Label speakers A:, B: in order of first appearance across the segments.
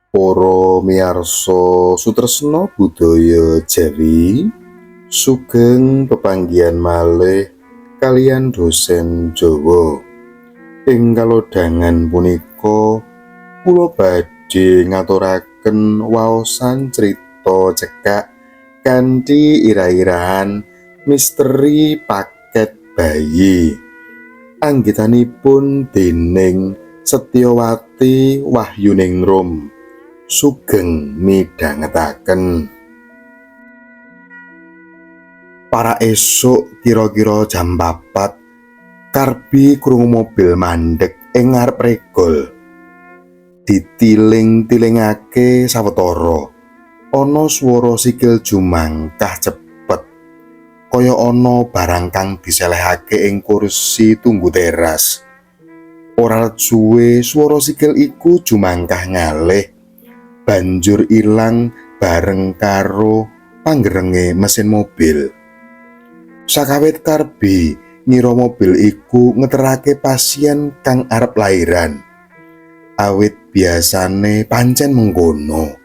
A: Para miyarsa sutresna budaya Jawi, sugeng pepanggihan malih kaliyan dosen Jawa. Ing kalodhangan punika kula badhe ngaturaken waosan crita cekak kanthi ira-irahan Misteri Paket Bayi. Anggitanipun dening Setyowati Wahyuningrum. Sugeng midhangetaken. Para esuk kira-kira jam 4, Karbi krungu mobil mandek ing ngarep regol. Ditiling-tilingake sawetara, ana swara sikil jumangkah cepet. Kaya ana barang kang diselehake ing kursi tunggu teras. Ora let suwe swara sikil iku jumangkah ngalih, banjur ilang bareng karo panggerenge mesin mobil. Sakawit Karbi ngira mobil iku ngeterake pasien kang arep lairan. Awit biasane pancen mengkono.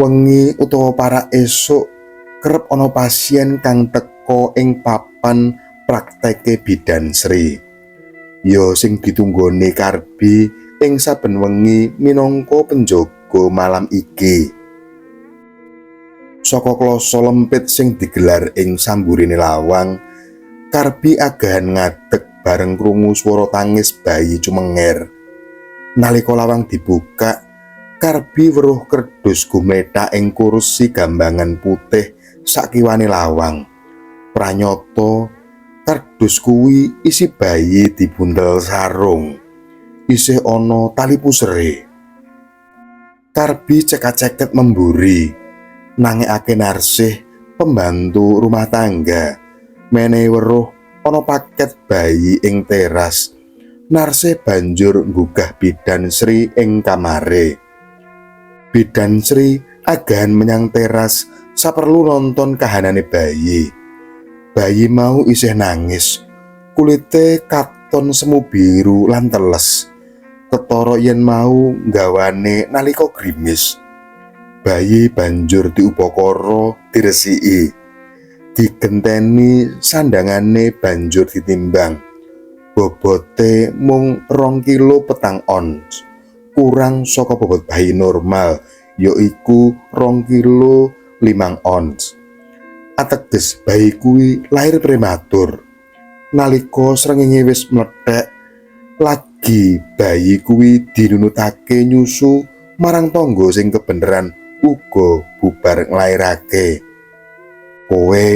A: Wengi utawa para esuk kerep ana pasien kang teka ing papan prakteke Bidan Sri. Ya sing ditunggone Karbi ing saben wengi minangka penjaga malam iki. Saka kloso lempit sing digelar ing samburine lawang, Karbi agahan ngadeg bareng krungu swara tangis bayi cumenger. Nalika lawang dibuka, Karbi weruh kerdus gumlethak ing kursi gambangan putih sakiwane lawang. Pranyata kerdus kuwi isi bayi dibuntel sarung. Isih ana tali pusere. Karbi cekat-ceket memburi, nangekake Narsih, pembantu rumah tangga, menehi weruh ana paket bayi ing teras. Narsih banjur nggugah Bidan Sri ing kamare. Bidan Sri agahan menyang teras saperlu nonton kahanane bayi. Bayi mau isih nangis, kulite katon semu biru lan teles. Ketara yen mau nggawane nalika grimis. Bayi banjur diupakara diresiki. Digenteni sandangane banjur ditimbang. Bobote mung 2 kilo 4 ons. Kurang saka bobot bayi normal, yaiku 2 kilo 5 ons. Ateges bayi kuwi lahir prematur. Nalika srengenge wis mlethek, lagi bayi kuwi dinunutake nyusu marang tangga sing kebeneran uga bubar nglairake. "Kowe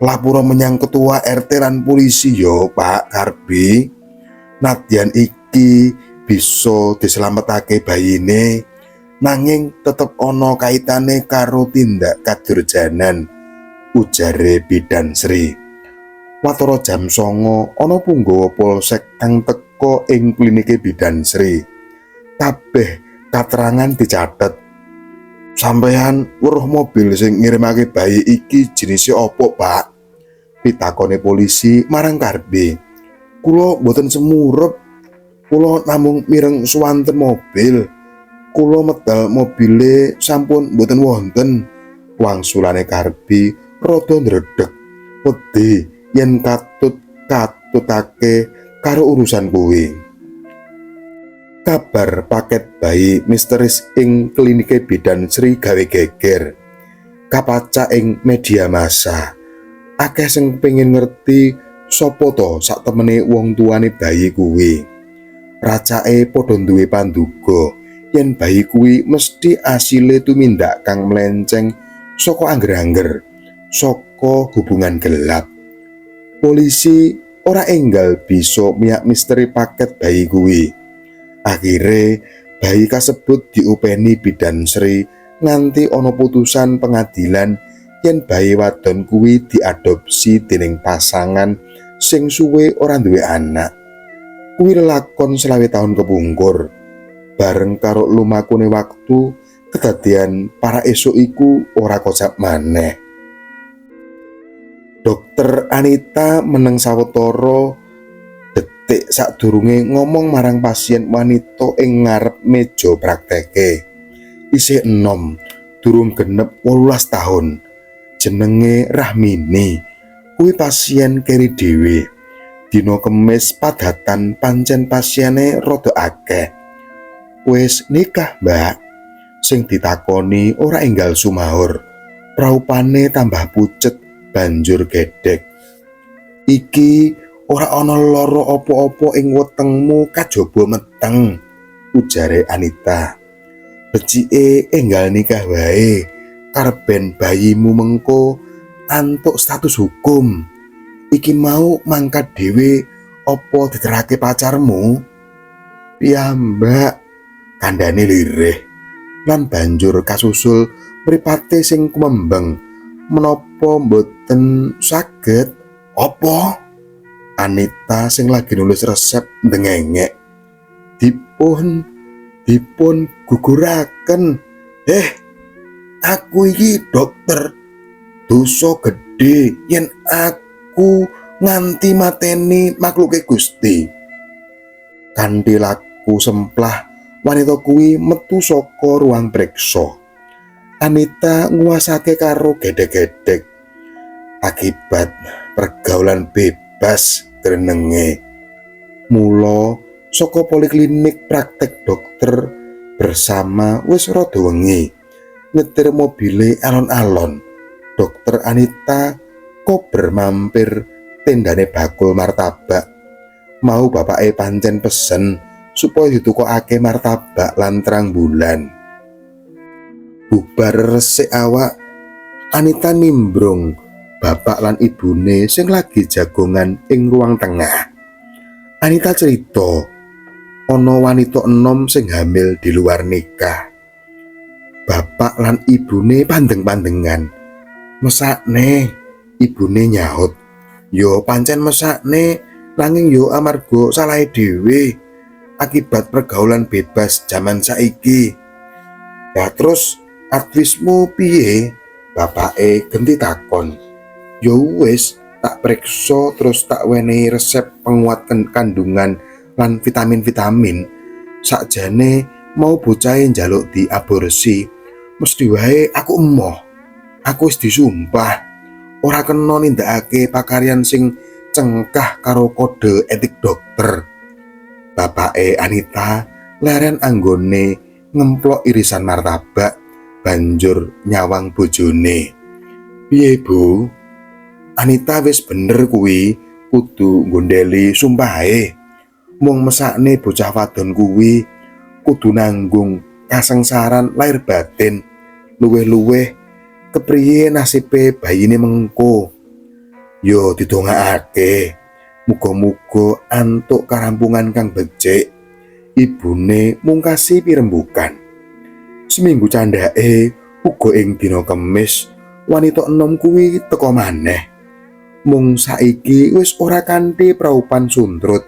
A: lapura menyang ketua RT lan polisi yo, Pak Karbi. Nadyan iki bisa dislametake bayine, nanging tetep ana kaitane karo tindak kadurjanan," ujare Bidan Sri. Watara jam 09 ana punggawa polsek kang teka ing klinike Bidan Sri. Kabeh katerangan dicatet. "Sampeyan weruh mobil sing ngirimake bayi iki jenise apa, Pak?" pitakone polisi marang Karbi. "Kula mboten semurep. Kula namung mireng suwanten mobil. Kula medal mobile sampun mboten wonten." Wangsulane Karbi rada ndredeg, wedi yen katut katutake karo urusan kuwi. Kabar paket bayi misteris ing klinike Bidan Sri gawe geger. Kapacak ing media massa. Akeh sing pengen ngerti sapa to sak temene wong tuane bayi kuwi. Racake padha duwe panduga yen bayi kuwi mesti asile tumindak kang melenceng saka angger-angger, saka hubungan gelap. Polisi ora enggal bisa miak misteri paket bayi kuwi. Akhire bayi kasebut diupeni Bidan Sri nganti ana putusan pengadilan yen bayi wadon kuwi diadopsi dening pasangan sing suwe ora duwe anak. Kuwi lelakon 25 tahun kepungkur. Bareng karo lumakune waktu, kedadian para esuk iku ora kocap maneh. Dokter Anita meneng sawetara detik sadurunge ngomong marang pasien wanita ing ngarep meja prakteke. Isih enom, durung genep 18 tahun. Jenenge Rahmini. Kuwi pasien keri dhewe. Dina Kemis padatan pancen pasiene rada akeh. "Wis nikah, Mbak?" Sing ditakoni ora enggal sumahur. Praupane tambah pucet banjur gedek. "Iki ora ana lara apa-apa ing wetengmu kajaba meteng," ujare Anita. "Becike enggal nikah wae, karben bayimu mengko antuk status hukum. Iki mau mangkat dhewe apa diterake pacarmu?" "Piyambak," kandhane lirih. Lan banjur kasusul mripate sing kumembeng. "Menapa mboten saged?" "Apa?" Anita sing lagi nulis resep ndengengek. Dipun guguraken." "Eh, aku iki dokter. Dosa gedhe yen aku nganti mateni makhluke Gusti." Kanthi laku semplah, wanita kuwi metu saka ruang preksa. Anita nguwasake karo gedek-gedek. Akibat pergaulan bebas grenenge. Mula saka poliklinik praktek dokter bersama wis rada wengi. Nyetir mobile alon-alon. Dokter Anita kober mampir tendane bakul martabak. Mau bapake pancen pesen supaya ditukokake martabak lan terang bulan. Bubar resik awak, Anita nimbrung bapak lan ibune sing lagi jagongan ing ruang tengah. Anita cerita ana wanita enom sing hamil di luar nikah. Bapak lan ibune pandeng-pandengan. "Mesakne," ibune nyaut. "Yo pancen mesakne, nanging yo amarga salahe dhewe akibat pergaulan bebas jaman saiki." "Ya terus advismu piye?" Bapake genti takon. "Yo wis, tak periksa terus tak wenehi resep penguat kandungan lan vitamin-vitamin. Sakjane mau bocahe njaluk diaborsi, mesti wae aku emoh. Aku wis disumpah ora kena nindakake pakaryan sing cengkah karo kode etik dokter." Bapake Anita leren anggone ngemplok irisan martabak, banjur nyawang bojone. "Piye, Bu? Anita wis bener kuwi, kudu nggondeli sumpahe. Mung mesakne bocah wadon kuwi kudu nanggung kasengsaran lahir batin. Luwih-luwih kepriye nasibe bayine mengko. Yo didongakake. Muga-muga antuk karampungan kang becik." Ibune mungkasi pirembukan. Seminggu candhake uga ing dina Kemis, wanita enom kuwi teka maneh. Mung saiki wis ora kanthi praupan suntrut.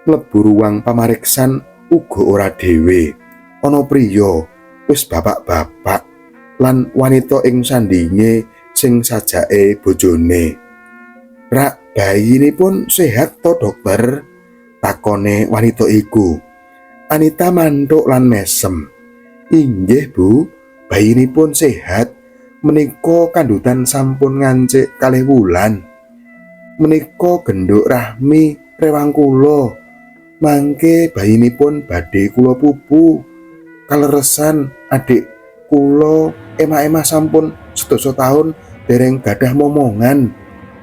A: Mlebu ruang pamariksan uga ora dhewe. Ana priya wis bapak-bapak lan wanita ing sandinge sing sajake bojone. "Rak bayinipun sehat to, dokter?" takone wanita iku. Anita mantuk lan mesem. "Inggih, Bu, bayinipun sehat. Menika kandutan sampun ngancik 2 wulan. Menika genduk Rahmi rewang kula. Mangke bayinipun badhe kula pupu. Kaleresan adik kula emah-emah sampun sedasa tahun dereng gadah momongan,"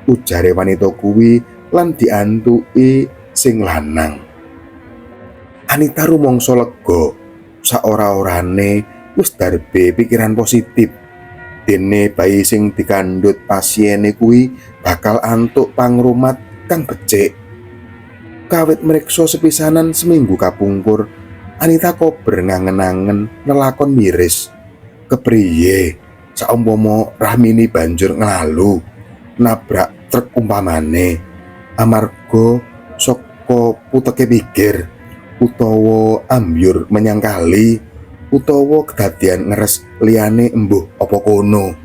A: ujare wanita kuwi lan diantuki sing lanang. Anita rumangsa lega, saora-orane wis darbe pikiran positif. Dene bayi sing dikandhut pasiene kuwi bakal antuk pangrumat kang becik. Kawit mriksa sepisanan seminggu kapungkur, Anita kober ngangen-angen lelakon miris. Kepriye saumpama Rahmini banjur nglalu nabrak truk umpamane amarga saka puteke pikir, utawa ambyur menyang kali, utawa kedadian ngeres liyane embuh apa kono.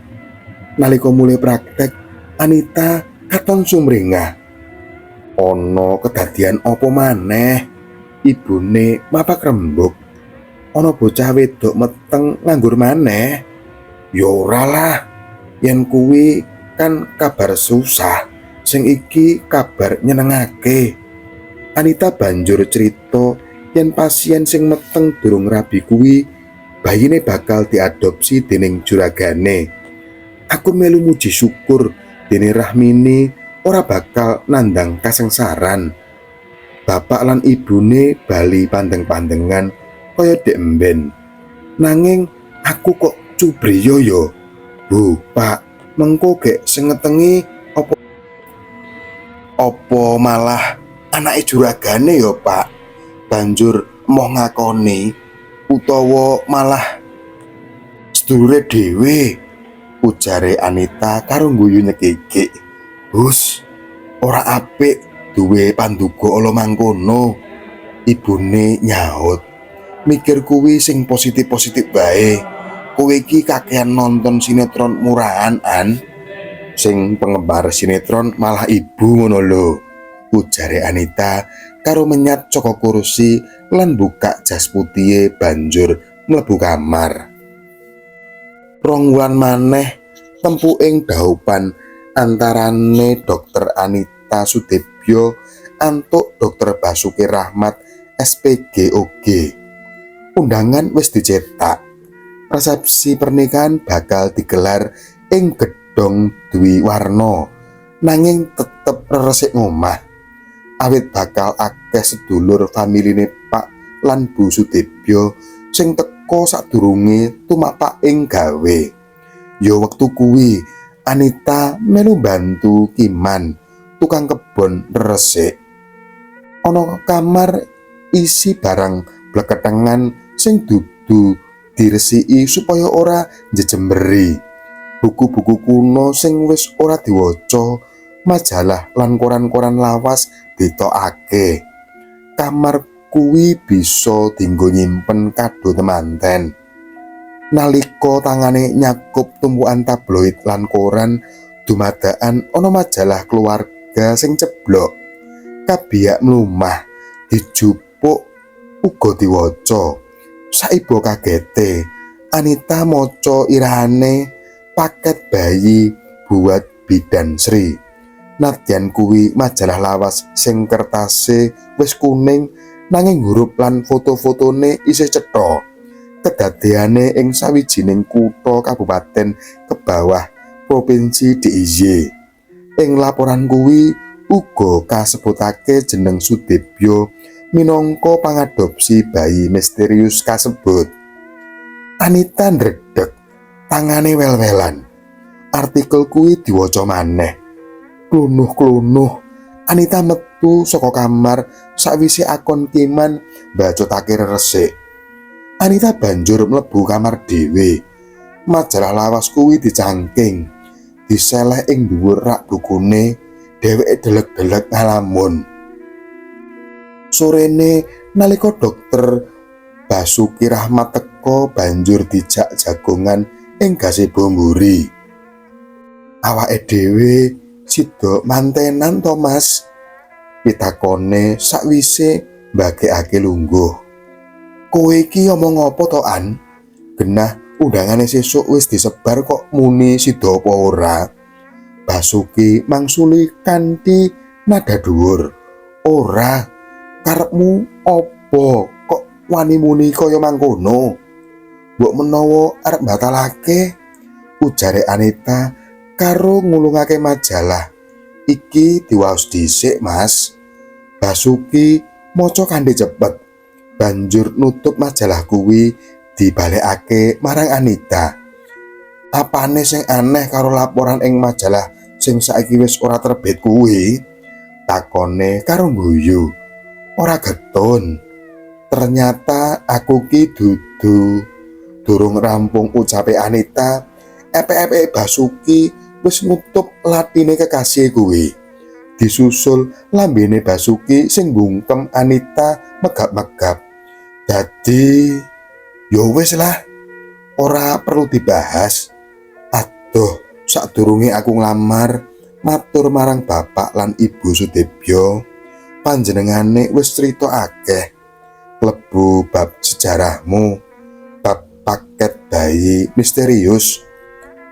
A: Nalika mulai praktek, Anita katon sumringah. "Ana kedadian apa maneh?" Ibune mapak rembug. Ana bocah wedok meteng nganggur maneh? Ya ora lah. Yen kuwi kan kabar susah, sing iki kabar nyenengake. Anita banjur cerita yen pasien sing meteng durung rabi kuwi bayine bakal diadopsi dening juragane. Aku melu muji syukur dene Rahmini ora bakal nandang kasengsaran. Bapak lan ibune bali pandeng-pandengan kaya dek emben. Nanging aku kok cubriyo yo. Bu, Pak, mengko gek sing ngetengi apa apa malah anake juragane yo, Pak? Banjur moh ngakoni utawa malah sedulure dhewe, ujare Anita karo guyu nyekikik. Hus, ora apik duwe panduga ala mangkono. Ibune nyaut. Mikir kuwi sing positif-positif bae. Kowe iki kakean nonton sinetron murahan, An. Sing penggemar sinetron malah ibu ngono lho. Ujare Anita karo menyat saka kursi lan buka jas putihe banjur mlebu kamar. 2 wulan maneh tempuking dhaupan antarane Dokter Anita Sudebyo antuk Dokter Basuki Rahmat SPG OG. Undangan wis dicetak. Resepsi pernikahan bakal digelar ing Gedhong Dwi Warna, nanging tetep reresik ngomah. Awit bakal akeh sedulur familine Pak lan Bu Sudebyo sing teka sadurunge tumapaking gawe. Ya wektu kuwi Anita melu bantu Kiman, tukang kebon, resik. Ana kamar isi barang bleketengan sing dudu diresiki supaya ora njejemberi. Buku-buku kuno sing wis ora diwaca, majalah lan koran-koran lawas ditokake. Kamar kuwi bisa dinggo nyimpen kado temanten. Nalika tangane nyakup tumpukan tabloid lan koran, dumadakan ana majalah keluarga sing ceblok. Kabiyak mlumah, dijupuk uga diwaca. Saiba kagete, Anita maca irahane "Paket Bayi Buat Bidan Sri". Nadyan kuwi majalah lawas sing kertase wis kuning, nanging huruf lan foto-fotone isih cetha. Kedadeane ing sawijining kutha kabupaten kebawah provinsi DIY. Ing laporan kuwi uga kasebutake jeneng Sudebyo minangka pangadopsi bayi misterius kasebut. Anita ndredeg, tangane wel-welan. Artikel kuwi diwaca maneh. Klunuh-klunuh, Anita metu saka kamar sakwise akon Kiman mbacutake resik. Anita banjur mlebu kamar dhewe. Majalah lawas kuwi dicangking, diseleh ing dhuwur rak bukune, dheweke delek-delek ngalamun. Sorene nalika Dokter Basuki Rahmat teka banjur dijak jagongan ing gazebo mburi. "Awake dhewe sida mantenan to, Mas?" pitakone sakwise mbagekake lungguh. "Kowe iki omong apa to, An? Genah undangane sesuk wis disebar kok muni sida apa ora?" Basuki mangsuli kanthi nada dhuwur. "Ora, karepmu apa kok wani muni kaya mangkono? Mbok menawa arep mbatalake?" ujare Anita karo ngulungake majalah. "Iki diwaos dhisik, Mas." Basuki maca kanthi cepet. Banjur nutup majalah kuwi dibalekake marang Anita. "Apane sing aneh karo laporan ing majalah sing saiki wis ora terbit kuwi?" takone karo guyu. "Ora getun. Ternyata aku ki dudu." Durung rampung ucape Anita, epek-epeke Basuki wis nutup latine kekasih kuwi. Disusul lambene Basuki sing bungkem Anita megap-megap. Dadi yo wis lah, ora perlu dibahas. Aduh, sadurunge aku nglamar, matur marang bapak lan ibu Sudebyo, panjenengane wis crita akeh klebu bab sejarahmu. Paket bayi misterius.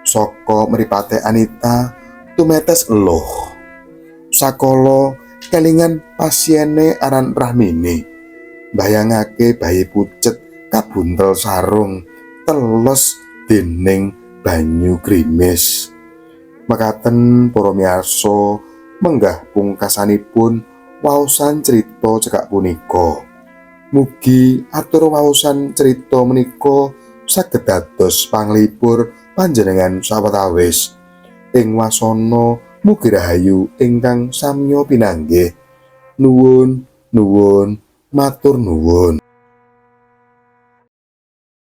A: Saka mripate Anita tumetes eluh. Sakala kelingan pasiene aran Rahmini. Bayangake bayi pucet kabuntel sarung, teles dening banyu grimis. Mekaten, para miyarsa, menggah pungkasanipun waosan crita cekak punika. Mugi atur waosan crita menika saged dados panglipur panjenengan sawetawis. Ing wasana mugi rahayu ingkang samya pinanggih. Nuwun, nuwun, matur nuwun.